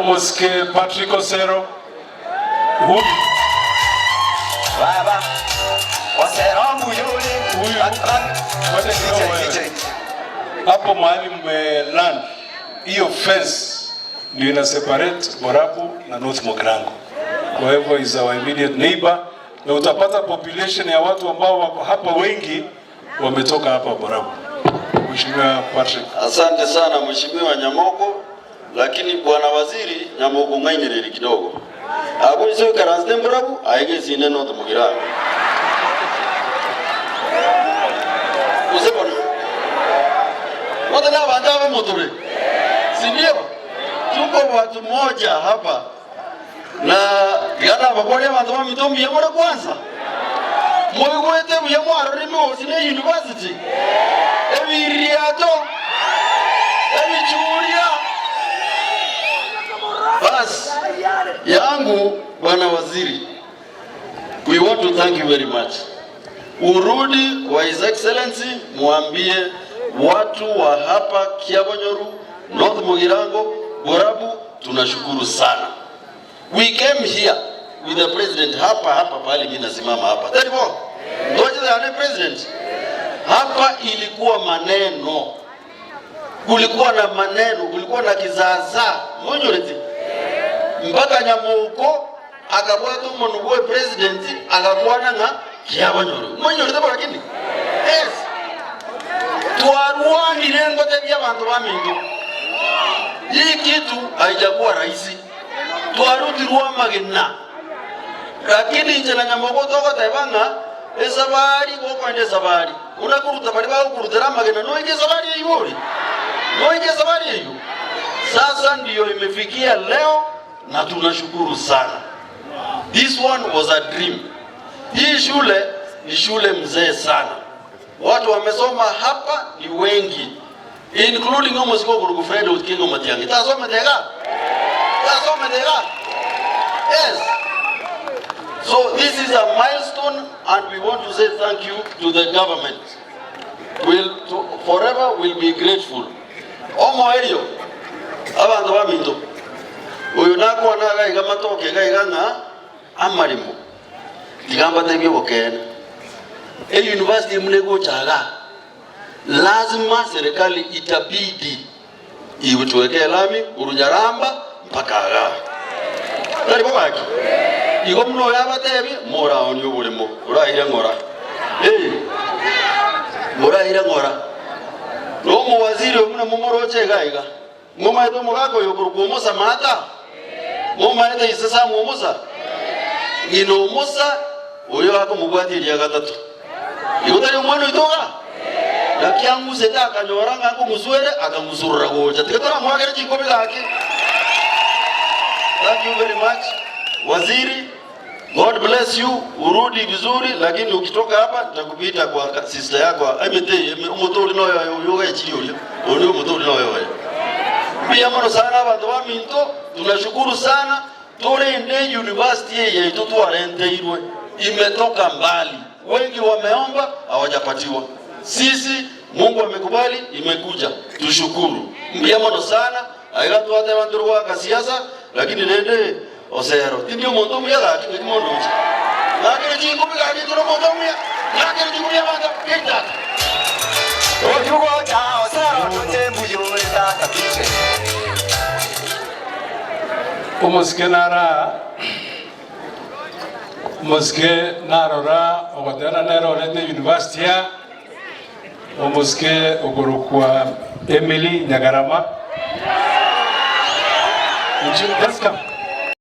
Omosike Patrick Osero, huyu Baba Osero mbuyore. Huyu ngoja kidogo wewe. Hapo mahali mmeland, hiyo fence ndio ina separate Borabu na North Mugirango. Kwa hivyo is our immediate neighbor, na utapata population ya watu ambao wako hapa wengi wametoka hapa Borabu. Mheshimiwa Patrick. Asante sana, Mheshimiwa Nyamoko, lakini bwana waziri Nyamoko ng'ainereri kidogo. Agoiso karanste Borabu aige sine North Mugirango. Usebona. Wote na bantu muture. Si ndio? Tuko watu moja hapa. Na yana bakore bantu ba mitombi yamora kwanza. Moigwete buya mwaroreme osine university. Ebiriato. Ebichuria. Bas yangu bwana waziri, we want to thank you very much. Urudi kwa His Excellency, muambie watu wa hapa Kiabonyoru, North Mugirango, Borabu, tunashukuru sana. We came here with the president hapa hapa pale mimi nasimama hapa. Therefore, ngoja the president. Hapa ilikuwa maneno. Kulikuwa na maneno, kulikuwa na kizaazaa. Monyoreti. Mpaka Nyamoko akabwata omonto bwe president agakwana ng'a Kiabonyoru. Monyorete lakini. Yes. Twarwanire ngote bya bantu ba minto. Hii kitu haijakuwa rahisi. Twarutirwa magena. Lakini inche na Nyamoko togoteba ng'a esabari gokwenda esabari. Unakuruta bari bagukurutira magena noike esabari eywo ori. Noike esabari eywo. Sasa ndiyo imefikia leo na tunashukuru sana. This one was a dream. Hii shule ni shule mzee sana. Watu wamesoma hapa ni wengi, including almost go Gurugu Fred Okingo Matiang'i. Tasome tega? Tasome tega? Yes. So this is a milestone and we want to say thank you to the government. We'll to, forever will be grateful. Omo erio abantu baminto uyu nakwana gaiga matoke gaiga ng'a amarimo tigamba tebio bokene e university mune gochaga lazima serikali itabidi iwetuwekee lami urunyaramba mpaka aga tari bobaki igo muno yabatebi moraoni oboremo oraire ng'ora moraire ng'ora no muwaziri omuna mumoroche iga iga mumaete omogaka oyo okorokwa omusa mata mumaete ise Samu omusa ng'ina omusa oyo akomobwatiria gatato igo tari omwana oito iga naki ang'usete akanyora ng'a nkong'uswere akang'usurora gocha tiga toramwakere chinkobi gaki. Thank you very much, waziri. God bless you, urudi vizuri, lakini ukitoka hapa nitakupita kwa sister yako emete omotori noyo yoga chiri oria oyo omotori noyo oyo pia mono sana abantu ba minto tunashukuru sana torende university yetu twarenteirwe imetoka mbali, wengi wameomba hawajapatiwa, sisi Mungu amekubali imekuja, tushukuru mbia mono sana aiga twate bantu rwa siasa lakini nende osero tindi omonto omuya gaki ng'aki mondo oche ng'akere chinkobi gaki tore omonto omuya ng'akere chinkobi abanto keitata. Ojugocha Osero toche mbuyore tata piche. Omosike nara omosike narora ogotera nerorete university ya omosike ogorokwa Emily Nyagarama. Would you just come?